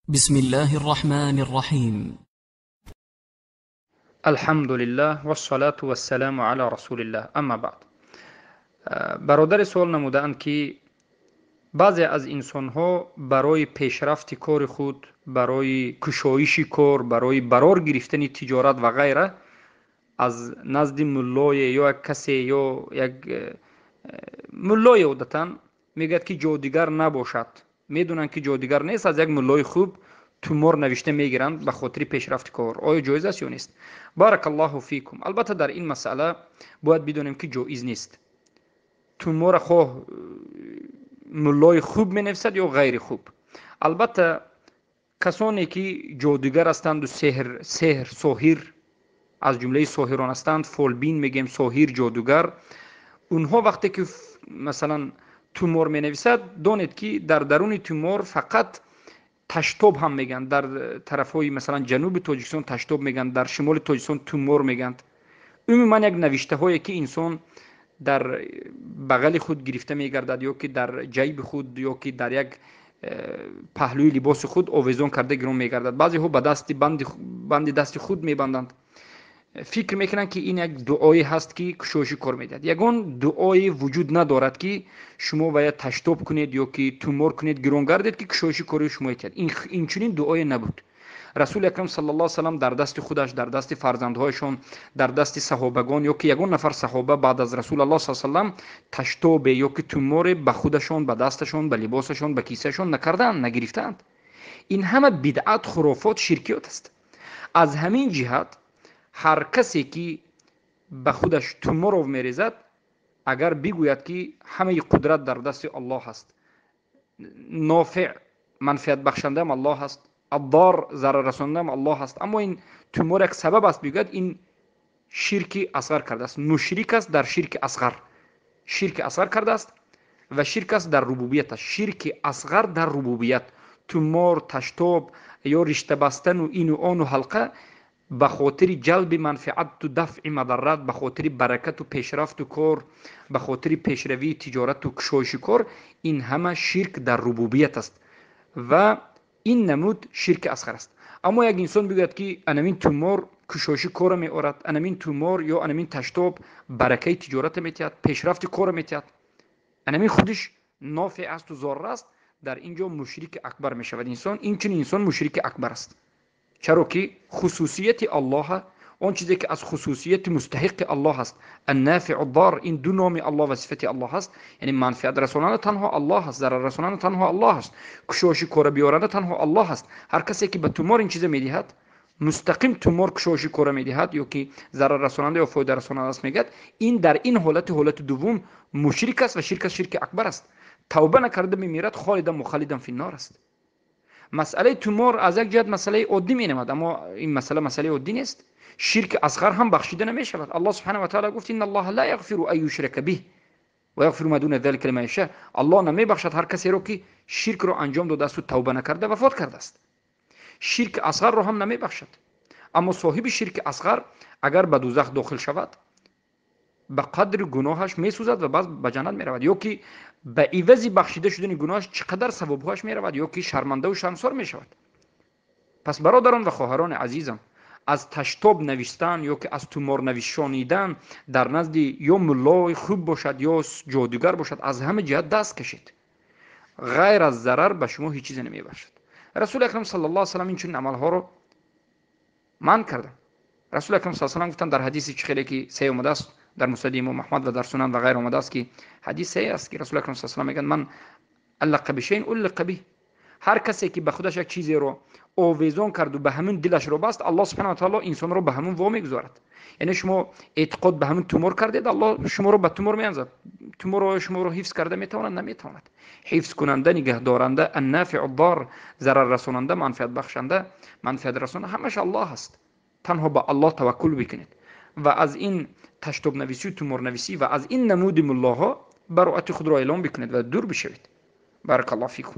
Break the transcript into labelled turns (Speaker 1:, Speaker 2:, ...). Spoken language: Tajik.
Speaker 1: بسم الله الرحمن الرحيم.
Speaker 2: الحمد لله والصلاة والسلام على رسول الله، اما بعد. Бародаре суол намудаанд, ки баъзе аз инсонҳо барои пешрафти кори худ, барои кушоиши кор, барои барор гирифтани тиҷорат ва ғайра аз назди муллое ё як касе ё як муллое одатан мегӯяд, ки ҷодигар набошад, медонанд, ки ҷодигар нест, аз як муллои хуб тумор навишта мегиранд ба хотири пешрафти кор. Оё ҷоиз аст ё нест? بارك الله فيكم. Албатта, дар ин масъала бояд бидонем, ки ҷоиз нест. Тумора хоҳ муллои хуб менависад ё ғайри хуб, албатта, касоне ки ҷодугар ҳастанду сеҳр, соҳир, аз ҷумлаи соҳирон ҳастанд, фолбин мегӯем, соҳир, ҷодугар, онҳо вақте ки масалан тумор менависад, донед, ки дар даруни тумор фақат таштоб ҳам мегӯянд. Дар тарафҳои масалан ҷануби Тоҷикистон таштоб мегӯянд, дар шимоли Тоҷикистон тумор мегӯянд. Умуман як навиштаҳое, ки инсон дар бағали худ гирифта мегардад ё ки дар ҷайби худ, ё ки дар як паҳлӯи либоси худ овезон карда гирон мегардад. Баъзеҳо ба дасти банди дасти худ мебанданд, фикр мекунанд, ки ин як дуое ҳаст, ки кушоиши кор медиҳад. Ягон дуое вуҷуд надорад, ки шумо вая таштоб кунед ё ки тумор кунед, гирон гардед, ки кушоиши кори шумо етиҳад. Инчунин дуое набуд. Расули акрам صلى الله عليه وسلم дар дасти худаш, дар дасти фарзандҳояшон, дар дасти саҳобагон ё ки ягон нафар саҳоба баъд аз Расулаллоҳ с салам таштобе ё ки туморе ба худашон, ба дасташон, ба либосашон, ба кисаашон накардаанд, нагирифтаанд. Ин ҳама бидъат, хурофот, ширкиёт аст. Аз ҳамин ҷиҳат ҳар касе ки ба худаш туморов мерезад, агар бигӯяд, ки ҳамаи қудрат дар дасти Аллоҳ аст, нофеъ, манфиатбахшандаам Аллоҳ аст, аддор, зараррасондаам Аллоҳ аст, аммо ин тумор як сабаб аст, бигӯяд, ин ширки асғар кардааст, мушрик аст, дар ширки асғар, ширки асғар кардааст ва ширк аст дар рубубияташ, ширки асғар дар рубубият. Тумор, таштоб ё риштабастану ину ону ҳалқа ба хотири ҷалби манфиату дафъи мадаррат, ба хотири баракату пешрафту кор, ба хотири пешравии тиҷорату кушоиши кор, ин ҳама ширк дар рубубият аст ва ин намуд ширки асғар аст. Аммо як инсон бигӯяд, ки анамин тумор кушоиши корро меорад, анамин тумор ё анамин таштоб баракаи тиҷората метиҳад, пешрафти корро метиҳад, анамин худиш нофеъ асту зорр аст, дар ин ҷо мушрики акбар мешавад инсон. Инчунин инсон мушрики акбар аст, чаро ки хусусияти Аллоҳа, он чизе ки аз хусусияти мустаҳиқи Аллоҳ аст, النافع الضار, ин ду номи Аллоҳ ва сифати Аллоҳ аст, яъне манфиат расонанда танҳо Аллоҳ аст, зарар расонанда танҳо Аллоҳ аст, кушоиши кора биёранда танҳо Аллоҳ аст. Ҳар касе ки ба тумор ин чиза медиҳад, мустақим тумор кушоиши кора медиҳад ё ки зарар расонанда ё фоида расонанда аст мегӯяд, ин дар ин ҳолати дуввум мушрик аст ва ширк аст, ширки акбар аст. Тавба накарда мемирад, خالدا مخلدا في النار аст. Масъалаи тумор аз як ҷиҳат масъалаи оддӣ менамад, аммо ин масъала масъалаи оддӣ нест. Ширки асғар ҳам бахшида намешавад. Аллоҳ سبحانه وتعالى гуфт: إن الله لا يغفر أن يشرك به ويغفر ما دون ذلك لمن يشاء. Аллоҳ намебахшад ҳар касеро, ки ширкро анҷом додаасту тавба накарда вафот кардааст. Ширки асғарро ҳам намебахшад. Аммо соҳиби ширки асғар агар ба дузах дохил шавад, ба қадри гуноҳаш месӯзад ва баъд ба ҷаннат меравад, ё ки ба ивази бахшида шудани гуноҳаш чӣ қадар савобҳояш меравад, ё ки шармандаву шармсор мешавад. Пас, бародарон ва хоҳарони азизам, аз таштоб навиштан ё ки аз тумор навишонидан дар назди ё муллои хуб бошад, ё ҷодугар бошад, аз ҳама ҷиҳат даст кашед. Ғайр аз зарар ба шумо ҳеҷ чизе намебахшад. Расули акрам صلى الله عليه وسلم инчунин амалҳоро манъ карданд. Расули акрам с салам гуфтанд дар ҳадиси чӣ хеле ки саҳеҳ омадааст, дар Муснади Имом Аҳмад ва дар Сунан ва ғайр омадааст, ки ҳадис саҳеҳ аст, ки Расули акрам с салам мегӯянд: من علق بشيء علق به. Ҳар касе ки ба худаш як чизеро овезон карду ба ҳамин дилашро баст, Аллоҳ سبحانه وتعالى инсонро ба ҳамин во мегузорад. Яъне шумо эътиқод ба ҳамин тумор кардед, Аллоҳ шуморо ба тумор меанзад. Тумор оё шуморо ҳифз карда метавонад? Наметавонад. Ҳифзкунанда, нигаҳдоранда, النافع الضار, зараррасонанда, манфиатбахшанда, манфиатрасонанда, ҳамаш Аллоҳ аст. Танҳо ба Аллоҳ таваккул бикунед ва аз ин таштобнависию туморнависӣ ва аз ин намуди муллоҳо бароати худро эълон бикунед ва дур бишавед. بارك الله فيكم.